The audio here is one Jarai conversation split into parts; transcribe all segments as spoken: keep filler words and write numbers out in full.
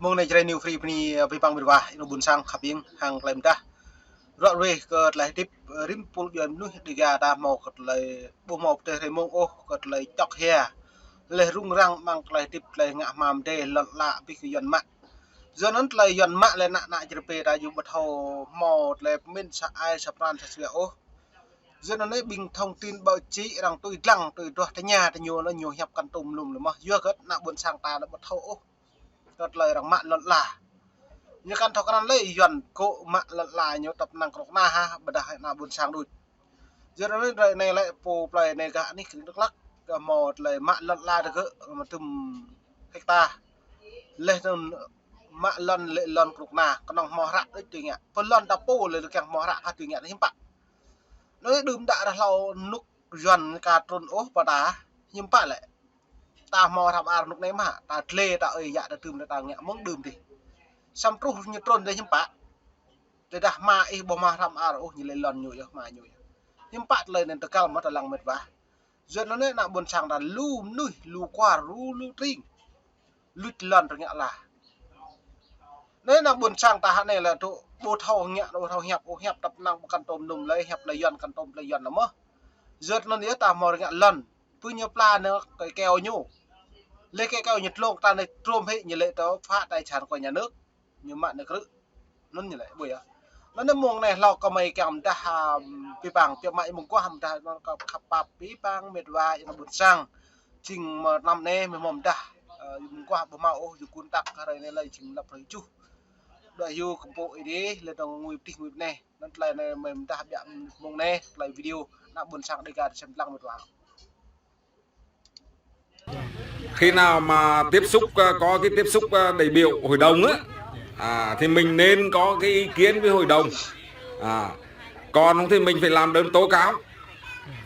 Mông anai Jrai New Free bơni, ơ, abih bang mĕt wa, ơ, ƀôn sang khăp hiam hăng tơlơi mơdah. Ruah ruih kơ tơlơi hơdip, ơ, rĭm pul djuai mơnuih Dêga ta hmâo kơ tơlơi ƀu hmâo pơtơ̆ hrơi mông ôh, kơ tơlơi čŏk hia. Laih rŭng răng amăng tơlơi hơdip, tơlơi ngă hmua mơdê lŏn ala abih kơ Yuan mă. Yua anŭn tơlơi Yuan mă laih ană ană Jrai pơ ta yua ƀu thâo hmâo tơlơi pơmĭn sa ai sa pran sa sua ôh. Yua anŭn anai ƀing thông tin báo chí arăng tui lăng tui duah tơña tơ ñu anŭn ñu hiăp kăn tôm lum lơ̆m mơh. Yua kơ ană ƀôn sang ta anŭn ƀu thâo ôh kơ tơlơi arăng mă lŏn ala. Ñu kăn thâo krăn lĕ Yuan kơ mă lŏn ala ñu tơpă năng krŏk na ha, ƀôdah ană ƀôn sang đôč. Yua anŭn anai hrơi anai lĕ pô plơi anai gah anih krĭng Dak Lak, gah hmâo tơlơi mă lŏn ala tơ gơ̆, mă tơm hekta. Laih anŭn mă lŏn lĕ lŏn krŏk na, kơnơ̆ng hmâo hră đôč tui ngă. Pơ lŏn ta pô lĕ lĕ kiăng hmâo hră kah tui ngă hiư̆m pă. Anŭn đưm đă ră hlâo rơnŭk Yuan ka trŭn ôh pơ ta, hiư̆m pă lĕ. Ta hmâo hră ar rơnŭk anai mơ̆, ta tlê ta ơi yă ta tơm ta ngă mơ̆ng đưm dih. Samơ̆ truh ñu trŭn dih hiư̆m pă. Tơdah hmua ih ƀu hmâo hră ar ôh ñu lĕ lŏn ñu yơh hmua ñu yơh. Hiư̆m pă tơlơi anŭn tơgal mơ̆ ta lăng mĕt wa. Yua anŭn anai ană ƀôn sang ta lu mơnuih, lu kwar, lu, lu tring. Luč lŏn rơngiă ala. Anai ană ƀôn sang ta hă anai lĕ tŭ ƀu thâo ngă, ƀu thâo hiăp, ƀu hiăp tơpă năng ƀu kăn tôm lum lĕ, hiăp tơlơi Yuan kăn tôm tơlơi Yuan lơ̆m mơh. Yua anŭn yơh ta hmâo rơngiă lŏn. Pơ ñu pla anai kơ keo ñu. Laih kơ keo ñu tlông ta anai trôm hĭ ñu lĕ tơ phá tài sản của nhà nước. Ñu mă anai krư̆. Anŭn ñu lĕ ƀuh yơh. Anŭn anai mông anai hlâo kơ mơi kiăng mơdah, ơ, abih bang, biă mă mơguah mơdah anŭn kơ khăp pap abih bang mĕt wa ană ƀôn sang. Jing mơ̆ anăm anai mơi hmâo mơdah, ơ, mơguah ƀu hmâo ôh, yua kơ tơlơi hrơi anai lĕ jing lăp hrơi tơjuh. Đuaĭ yua kơ pô ih dih, lĕ dong ngui pơtih ngui pơneh. Anŭn tơlơi anai mơi mơdah biă mông anai, tơlơi video, ană ƀôn sang Dêga ta sem lăng mĕt wa. Khi nào mà tiếp xúc, ờ, có cái tiếp xúc, ờ, đại biểu hội đồng á, à, thì mình nên có cái ý kiến với hội đồng. À, còn không thì mình phải làm đơn tố cáo.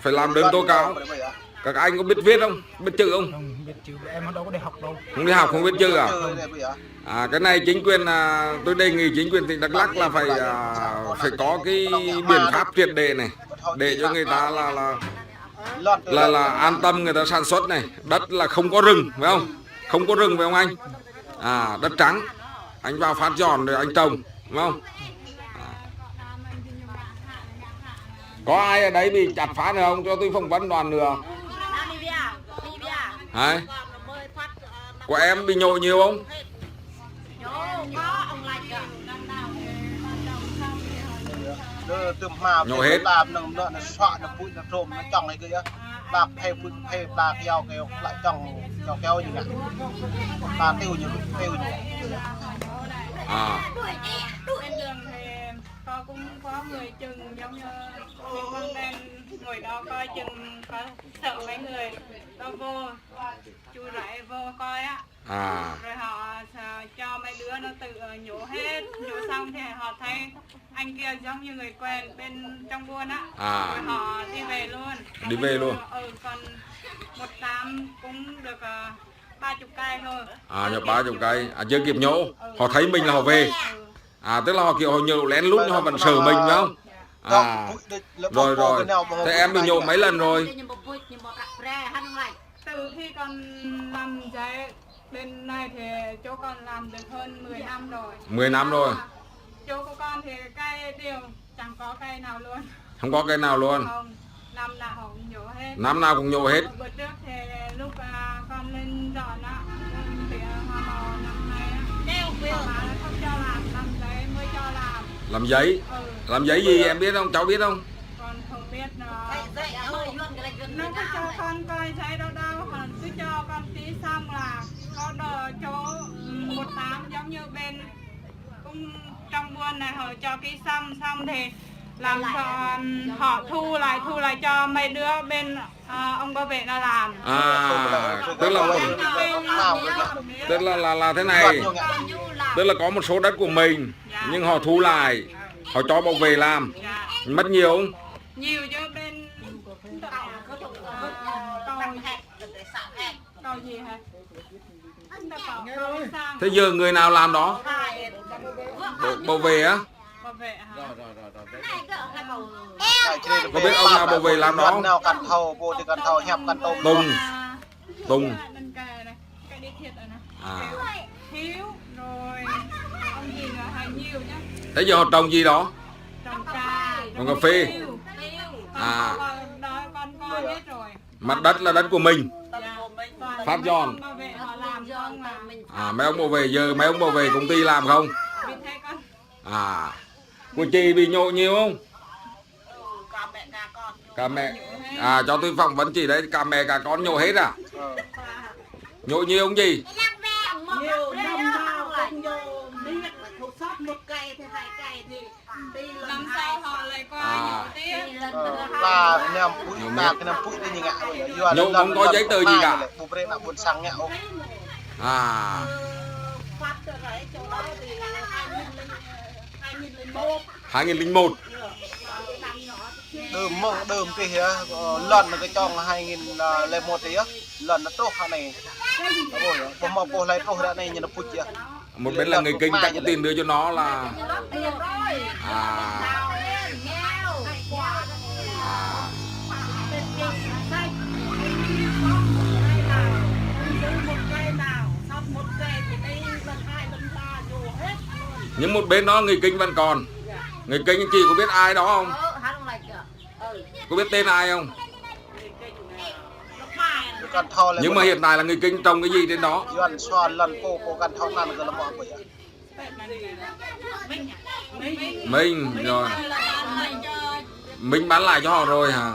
Phải làm đơn tố cáo. Các anh có biết viết không? Biết chữ không? Không biết chữ, em đâu có đi học đâu. Không đi học, không biết chữ à? À, cái này chính quyền, à, tôi đề nghị chính quyền tỉnh Đắk Lắk là phải, à, phải có cái biện pháp triệt để này để cho người ta là, là là, là an tâm người ta sản xuất này. Đất là không có rừng, phải không? Không có rừng, phải không anh? À, đất trắng. Anh vào phát dọn rồi anh trồng, đúng không? À. Có ai ở đấy bị chặt phá nữa không? Cho tôi phỏng vấn đoàn nữa. Hả? Của em bị nhổ nhiều không? Nhổ hết. À. Bên đường thì coi cũng có người chừng giống như con đen ngồi đó coi chừng có sợ mấy người, có vô, chú rể vô coi á. À. Rồi họ, à, cho mấy đứa nó tự, ờ, nhổ hết, nhổ xong thì họ thấy anh kia giống như người quen bên trong buôn á. À. Rồi họ đi về luôn. Đi về luôn. Ừ, còn một tám cũng được, ờ, ba chục cây thôi. À, nhổ ba chục cây. À, chưa kịp nhổ. Ừ. Họ thấy mình là họ về. Ừ. À, tức là họ kiểu họ nhổ lén lút nhưng họ vẫn sợ mình phải không? Dạ. À, rồi, rồi. Thế em bị nhổ mấy lần rồi? Từ khi còn làm giấy bên này thì chỗ con làm được hơn mười năm rồi. Mười năm rồi. Chỗ của con thì cây đều chẳng có cây nào luôn. Không có cây nào luôn. Không, năm nào họ cũng nhổ hết. Năm nào cũng nhổ hết. Bữa trước thì lúc, à, con lên dọn á, con tỉa hoa màu năm nay á. Họ bảo là không cho làm, làm giấy mới cho làm. Làm giấy? Ừ. Làm giấy gì em biết không? Cháu biết không? Con không biết nó. Nó cứ cho con coi giấy đâu đâu, họ cứ cho con ký xong là có đờ-, chỗ, ừ, một tám giống như bên cũng trong buôn này họ cho ký xong, xong thì làm cho, họ thu lại, thu lại cho mấy đứa bên, à, ông bảo vệ nó làm. À, tức là một, tức là, là, là thế này. Tức là có một số đất của mình, dạ, nhưng họ thu lại, họ cho bảo vệ làm. Dạ. Mất nhiều không? Nhiều chứ bên, ờ, cầu, cầu gì hả? Thế giờ người nào làm đó? Bảo, bảo vệ á? Bảo vệ hả? Có biết ông nào bảo vệ làm đó không? Tùng. Tùng. À. Rồi, ông gì là hơi nhiều nhá. Thế giờ họ trồng gì đó? Trồng cà, trồng cà phê. Tiêu. À. Con, con coi hết rồi. Mặt đất là đất của mình. Dạ. Phát Giòn. Bảo vệ họ làm không à? À, mấy ông bảo vệ, giờ mấy ông bảo vệ công ty làm không? Vì thế con À, của chị bị nhổ nhiều không? Cả mẹ, à, cho tôi phỏng vấn chị đấy, cả mẹ cả con nhổ hết à? Nhổ nhiều không chị? Nhiều, năm nào cũng nhổ, biết là không sót một cây thì hai cây thì đi lần hai. Năm sau họ lại qua nhổ tiếp. Ờ, là năm phút, nhổ ta miết. Cái năm phút đấy nhưng ngại, không có giấy tờ gì cả. Bố bố sang ngại. À. Hai nghìn lẻ một. Đơm mơ̆ng, đơm tih yơh, lŏn nao kơčŏng hai nghìn lẻ một yơh, lŏn nao truh hơnai. Ôi, pô mă pô hlơi truh ră anai ñu nao puč yơh. Một bên là người Kinh, ta có tin đưa cho nó là, à, à, nhưng một bên đó người Kinh vẫn còn. Người Kinh, chị có biết ai đó không? Có biết tên ai không? Nhưng mà hiện tại là người Kinh trồng cái gì trên đó? Minh rồi. Minh bán lại cho họ rồi hả?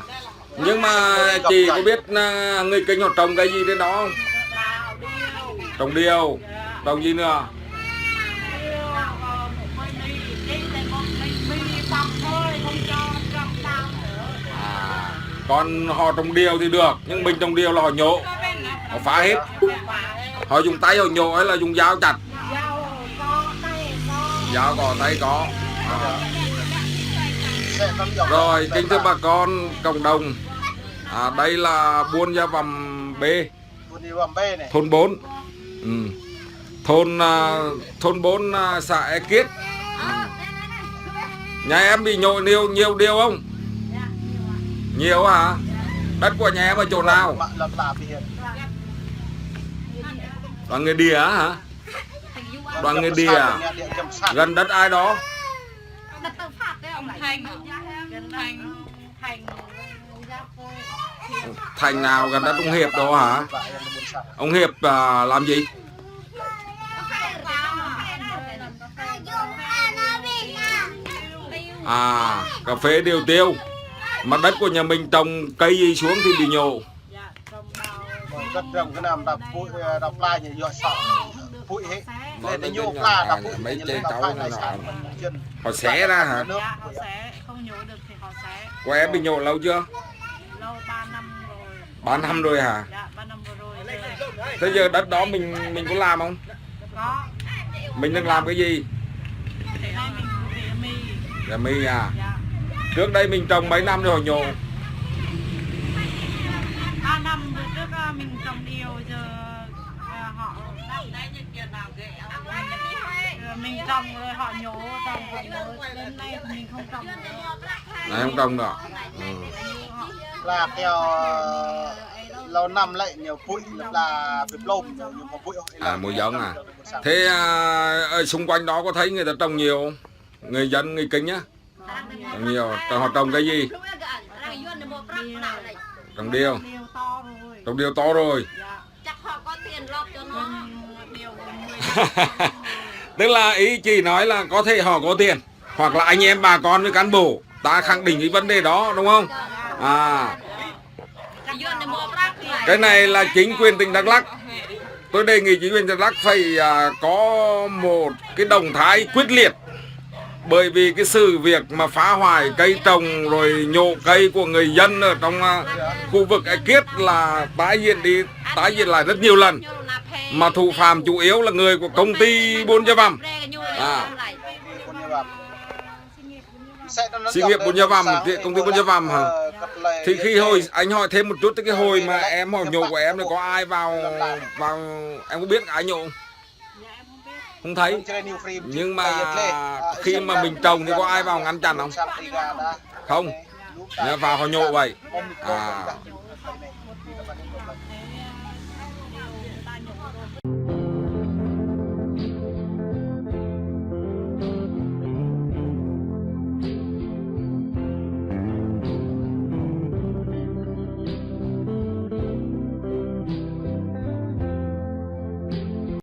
Nhưng mà chị có biết, à, người Kinh họ trồng cái gì trên đó không? Trồng điều. Trồng gì nữa? À, còn họ trồng điều thì được, nhưng mình trồng điều là họ nhổ, họ phá hết. Họ dùng tay họ nhổ hay là dùng dao chặt? Dao có, tay có. À. Rồi, kính thưa bà con cộng đồng, à, đây là Buôn Gia Văm B. Thôn bốn. Ừ. Thôn, à, thôn bốn, à, xã Ea Kiết. Ừ. Nhà em bị nhổ nhiều, nhiều điều không? Nhiều hả? Đất của nhà em ở chỗ nào? Đoàn Người Đìa hả? Đoàn Người Đìa. Gần đất ai đó? Ông Thành. Ông Thành. Thành nào gần đất ông Hiệp đó hả? Ông Hiệp, à, làm gì? À, cà phê điều tiêu. Mà đất của nhà mình trồng cây gì xuống thì bị nhổ. Đất trồng cái năm đập bụi, đập lai nhỉ, dọ sọ. Bụi hết. Nói đến cái nhà này, mấy chị cháu nó, nó, họ xé ra hả? Dạ, họ xé, không nhổ được thì họ xé. Của em bị nhổ lâu chưa? Lâu ba năm rồi. Ba năm rồi hả? Dạ, ba năm vừa rồi. Thế giờ đất đó mình, mình có làm không? Có. Mình đang làm cái gì? Để đây mình rửa mì. Rửa mì à? Dạ. Trước đây mình trồng mấy năm rồi họ nhổ? Ba năm rồi, trước, à, mình trồng điều, giờ, à, họ, giờ mình trồng rồi họ nhổ, trồng họ nhổ, đến nay mình không trồng nữa. Này không trồng nữa. Ừ. Là kiểu, ờ, lâu năm lại nhiều bụi, là bị blôm, nhiều bụi. À, mùa gió à. Thế, à, ở xung quanh đó có thấy người ta trồng nhiều không? Người dân, người Kinh á? Trồng nhiều, trồng, họ trồng cái gì? Trồng điều. Trồng điều to rồi. Chắc họ có tiền lót cho nó. Tức là ý chị nói là có thể họ có tiền, hoặc là anh em bà con với cán bộ ta khẳng định cái vấn đề đó, đúng không? À, cái này là chính quyền tỉnh Đắk Lắk. Tôi đề nghị chính quyền Đắk Lắk phải, à, có một cái động thái quyết liệt. Bởi vì cái sự việc mà phá hoại cây trồng rồi nhổ cây của người dân ở trong, à, khu vực Ea Kiết là tái diễn đi, tái diễn lại rất nhiều lần. Mà thủ phạm chủ yếu là người của công ty Buôn Gia Văm. À. Xí nghiệp Buôn Gia Văm, thì công ty Buôn Gia Văm hả? Thì khi hồi, anh hỏi thêm một chút, cái hồi mà em, họ nhổ của em là có ai vào, vào, em có biết ai nhổ không? Không thấy. Nhưng mà khi mà mình trồng thì có ai vào ngăn chặn không? Không. Nó vào họ nhổ vậy. À.